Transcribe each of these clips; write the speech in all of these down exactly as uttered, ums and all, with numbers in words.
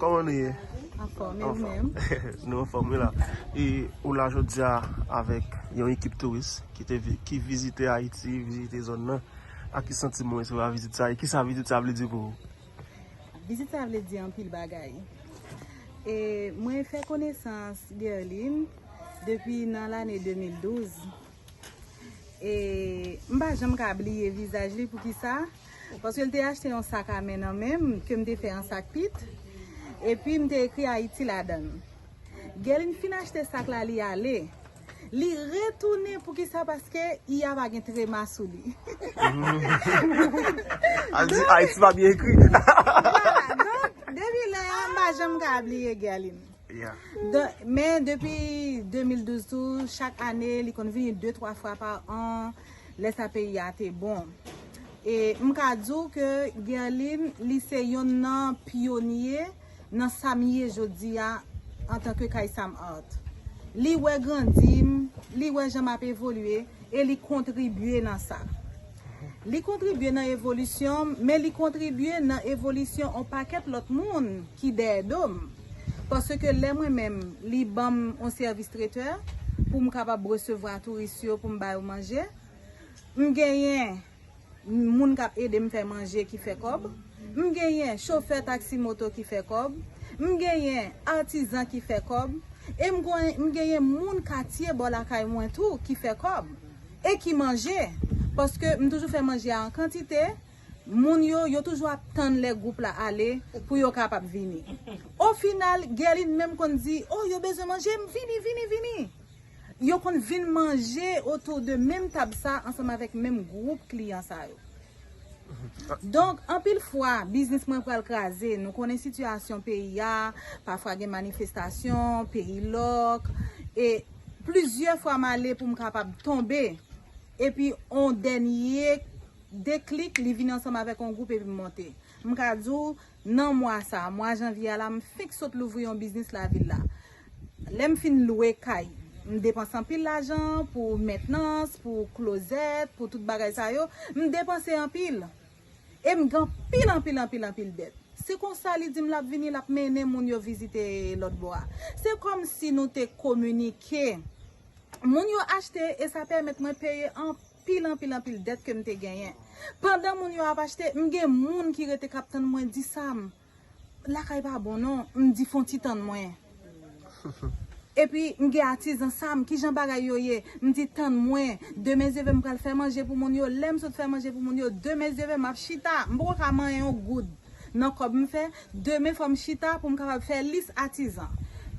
Kòman nou ye? Anfòm, e ou menm? Nou anfòm, wi la. E ou la jodi a avèk yon ekip touris ki te vi- ki vizite Ayiti, vizite zòn nan. Ak ki santiman ou resevwa vizit sa? E kisa vizit sa vle di pou ou? Vizit sa vle di anpil bagay. E mwen fè konesans Guerline depi nan lane de mil douz. E m pa janm ka bliye vizaj li. Poukisa? Paske l te achte yon sak a men nan men m, ke m te fè an sak pit. Epi m te ekri Ayiti ladan l. Guerline fin achte sak la, li ale. Li retounen. Poukisa? Paske i a pa gen trema sou li. A di Ayiti pa byen ekri. Vwala. Donk, depi lè a, m pa janm ka bliye Guerline. Yeah. Donk, men depi de mil douz tou, chak ane, li konn vini de, twa fwa pa an, lè sa peyi a te bon. E m ka di w ke Guerline, li se yonn nan pyonye nan sa m ye jodi a antanke Kaysam Art. Li wè grandi m, li wè jan m ap evolye, e li kontribye nan sa. Li kontribye nan evolisyon m, men li kontribye nan evolisyon on pakèt lòt moun ki dèyè do m. Paske lè mwen menm, li ban m on sèvis tretè pou m kapab resevwa touris yo, pou m ba yo manje. M genyen moun k ap ede m fè manje ki fè kòb. M genyen chofè taksi moto ki fè kòb. M genyen atizan ki fè kòb. E m gwen- m genyen moun katye bò lakay mwen tou ki fè kòb. E ki manje. Paske m toujou fè manje a an kantite. Moun yo, yo toujou ap tann lè gwoup la ale pou yo kapab vini. O final, Guerline menm konn di, "Oh, yo bezwen manje, m vini, vini, vini." Yo konn vin manje otou de menm tab sa ansanm avèk menm gwoup kliyan sa yo. Donk, anpil fwa, biznis mwen pral kraze. Nou konnen sitiyasyon peyi a, pafwa gen manifestasyon, peyi lòk. E plizyè fwa m ale pou m kapab tonbe. Epi, on dènye deklik, li vin ansanm avèk on gwoup epi m monte. M ka di w, nan mwa sa, mwa janvye a la, m fenk sot louvri yon biznis lavil la. Lè m fin lwe kay, m depanse anpil lajan pou mentnans, pou klozèt, pou tout bagay sa yo. M depanse anpil. E m gen anpil, anpil, anpil, anpil dèt. Se konsa li di m l ap vini, l ap mennen moun yo vizite lòt bò a. Se kòmsi nou te kominike. Moun yo achte e sa pèmèt mwen peye anpil, anpil, anpil dèt ke m te genyen. Pandan moun yo ap achte, m gen moun ki rete k ap tann mwen, di, "Sam, lakay pa bon non." M di, "Fon ti tann mwen." Epi, m gen atizan, "Sam, kijan bagay yo ye?" M di, "Tann mwen. Demen zeve m pral fè manje pou moun yo." Lè m sot fè manje pou moun yo, demen zeve m ap chita. M poko ka manyen yon goud nan kòb m fè. Demen fò m chita pou m kapab fè lis atizan.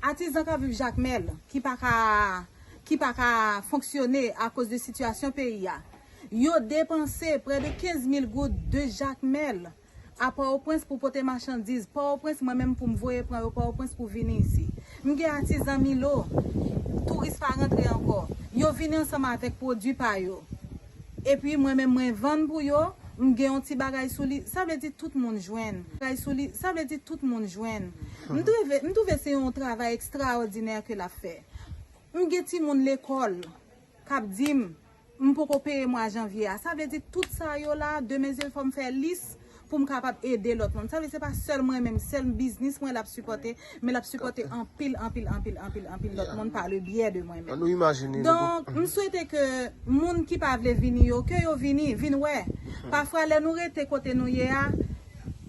Atizan k ap viv Jakmèl, ki pa ka, ki pa ka fonksyone akoz de sitiyasyon peyi a. Yo depanse prè de kenz mil goud de Jakmèl a Pòtoprens pou pote machandiz Pòtoprens, mwen menm pou m voye pran yo Pòtoprens pou vini isi. M gen atizan Milo, touris pa rantre ankò. Yo vini ansanm avèk pwodui pa yo. Epi mwen menm mwen vann pou yo, m gen yon ti bagay sou li, sa vle di tout moun jwenn. Bagay sou li, sa vle di tout moun jwenn. M twouve, m twouve se yon travay ekstraòdinè ke l ap fè. M gen timoun lekòl k ap di m, m poko peye mwa janvye a. Sa vle di tout sa yo la, demen zye fò m fè lis pou m kapab ede lòt moun. Sa vle di se pa sèl mwen menm, sèl biznis mwen l ap sipòte, men l ap sipòte anpil, anpil, anpil, anpil, anpil lòt moun pa le byè de mwen menm. An nou imajine nou Donk, m swete ke moun ki pa vle vini yo, ke yo vini, vin wè. Pafwa lè nou rete kote nou ye a,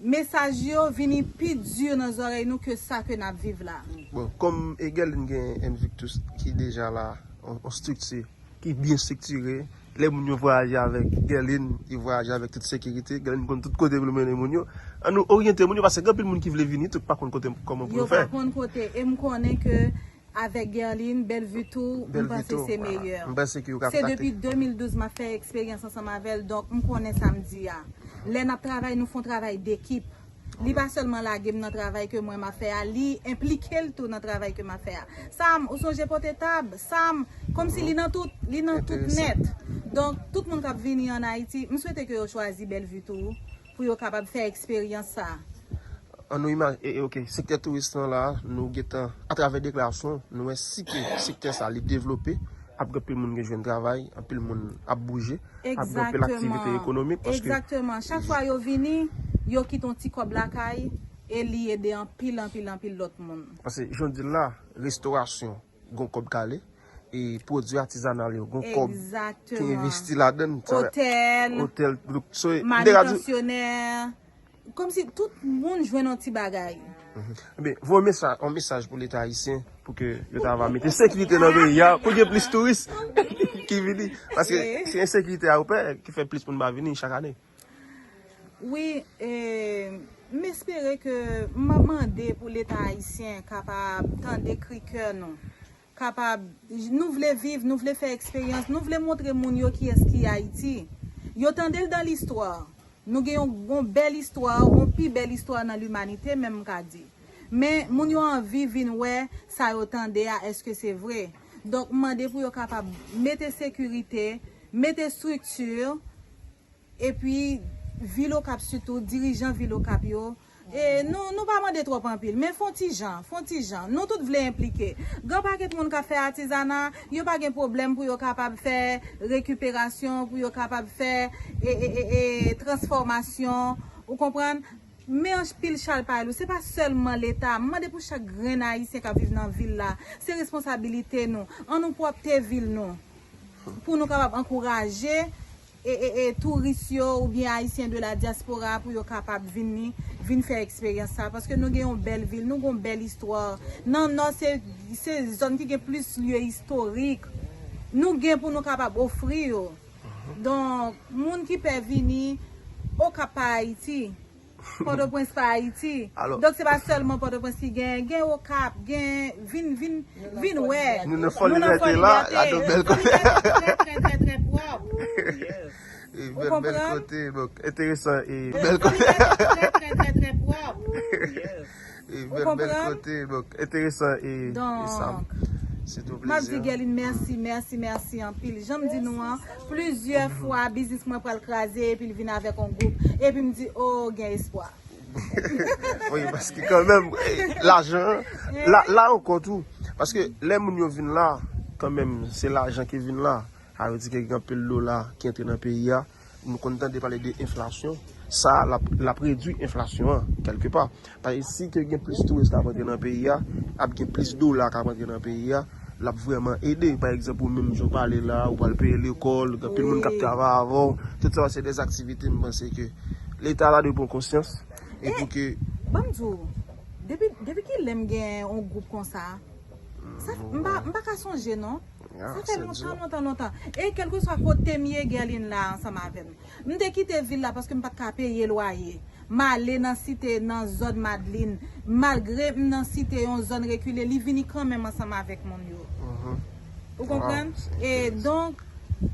mesaj yo vini pi di nan zòrèy nou ke sa ke n ap viv la. Bon, kòm Guerline gen Invictus ki deja la, on, on strikti ki byen striktire, lè moun yo vwayaje avèk Guerline, yo vwayaje avèk tout sekirite, Guerline konn tout kote pou l mennen moun yo. An nou oryante moun yo, paske gen anpil moun ki vle vini, tout pa konn kote, kòman pou yo fè. Yo pa konn kote, e m konnen ke avèk Guerline, Bèlvi tou, m panse se meyè. M panse ke yo ka Se kontakte. Depi de mil douz m ap fè eksperyans ansanm avè l, donk m konnen sa m di a. Lè n ap travay, nou fè yon travay dekip. Li pa sèlman lage m nan travay ke mwen m ap fè a, li enplike l tou nan travay ke m ap fè a. Sam, ou sonje pote tab? Sam, kòmsi li nan tout, li nan tout nèt. Donk, tout moun k ap vini ann Ayiti, m swete ke yo chwazi Bèlvi tou pou yo kapab fè eksperyans sa. An nou imaj, e, e, ok, sektè touris lan la, nou gentan, atravè deklarasyon, nou wè si ke sektè sa li devlope, ap gen anpil moun gen jwenn travay, anpil moun ap bouje, ap gen anpil aktivite ekonomik, paske Egzakteman. Chak fwa yo vini, yo kite yon ti kòb lakay, E li ede anpil, anpil, anpil lòt moun. Paske jan w di l la, restorasyon, gon kòb k ale, e pwodui atizanal yo, gon kòb ki Egzakteman. Envesti ladan l. Sa vle Otèl, otèl, lukso, m te ka di, manitansyoner. Kòmsi tout moun jwenn yon ti bagay. Ebyen, voye mesaj, yon mesaj pou Leta ayisyen, pou ke yo ta va mete sekirite nan peyi a, pou gen plis touris ki vini. Paske se ensekirite a yo pè, ki fè plis moun pa vini chak ane. Wi, e, m espere ke m ap mande pou Leta ayisyen kapab tande kri kè nou. Kapab, nou vle viv, nou vle fè eksperyans, nou vle montre moun yo kiyès ki Ayiti. Yo tande l dan listwa. Nou gen yon, yon bèl istwa, yon pi bèl istwa nan limanite, menm m ka di. Men, moun yo anvi vin wè sa yo tande a, èske se vre. Donk, m mande pou yo kapab mete sekirite, mete estrikti, epi vil Okap sitou, dirijan vil Okap yo, e nou, nou pa mande twòp anpil, men fon ti jan, fon ti jan. Nou tout vle enplike. Gen pakèt moun k ap fè atizana, yo pa gen pwoblèm pou yo kapab fè rekiperasyon, pou yo kapab fè e, e, e, e, transfòmasyon, ou konprann? Men anpil chalpay lou, se pa sèlman Leta. M mande pou chak grenn Ayisyen k ap viv nan vil la, se responsabilite nou. An nou pwòpte vil nou. Pou nou kapab ankouraje e, e, e, touris yo oubyen Ayisyen de la dyaspora pou yo kapab vini, vin fè eksperyans sa. Paske nou gen yon bèl vil, nou gen yon bèl istwa. Nan Nò, se, se zòn ki gen plis lye istorik. Nou gen pou nou kapab ofri yo. Donk, moun ki pè vini, Okap pa Ayiti. Pòtoprens pa Ayiti. Donk, se pa sèlman Pòtoprens ki gen, gen Okap, gen, vin, vin, vin wè. Nou nan Fò Libète la, gade yon bèl kote. Trè, trè, trè, trè pwòp. E bèl, bèl kote, donk, enteresan e bèl kote. Trè, trè, trè, trè pwòp. E bèl, bèl kote, donk, enteresan e, e sa. Donk, Se tou m ap di plezi. Guerline mèsi, mèsi, mèsi anpil. Jan m di nou an, plizyè fwa, biznis mwen pral kraze, epi l vin avèk yon gwoup. Epi m di, o, gen espwa. Wi, paske kanmenm, eh, lajan, la, la ankò tou. Paske lè moun yo vin la, kanmenm, se lajan ki vin la. Sa vle di ke gen anpil dola ki antre nan peyi a. Nou konn tande pale de enflasyon. Sa, l ap, l ap redui enflasyon an, kèlke pa. Paske si ke gen plis touris k ap antre nan peyi a, ap gen plis dola k ap antre nan peyi a, l ap vrèman ede. Pa egzanp, ou menm jan w pale la, ou pral peye lekòl, gen anpil moun k ap travay avè w. Tout sa, se de aktivite, m panse ke Leta la dwe pran konsyans. E pou ke Ban m di w, depi, depi ki lè m gen yon gwoup konsa? Sa, m pa, m pa ka sonje, non. Sa fè lontan, lontan, lontan. E kèlkeswa kote m ye, Guerline la ansanm avè m. M te kite vil la paske m pa t ka peye lwaye. M ale nan site, nan zòn Madlin. Malgre m nan site, yon zòn rekile, li vini kanmenm ansanm avèk moun yo. Ou konprann? E donk,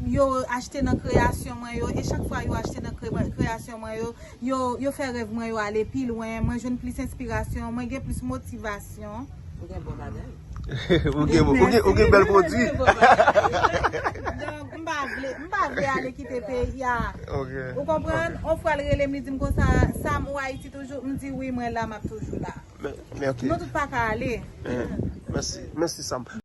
yo achte nan kreyasyon mwen yo, e chak fwa yo achte nan kre-, kreyasyon mwen yo, yo, yo fè rèv mwen yo ale pi lwen, mwen jwenn plis enspirasyon, mwen gen plis motivasyon. Ou gen bon bagay. Ou gen, ou gen, ou gen bèl pwodui. Donk, m pa vle, m pa vle ale kite peyi a. Ok. Ou konprann? On fwa l rele m, li di m konsa, Sam, ou Ayiti toujou? M di, wi, mwen la, m ap toujou la. Men, men ok. Nou tout pa ka ale. Eh, mèsi, mèsi Sam.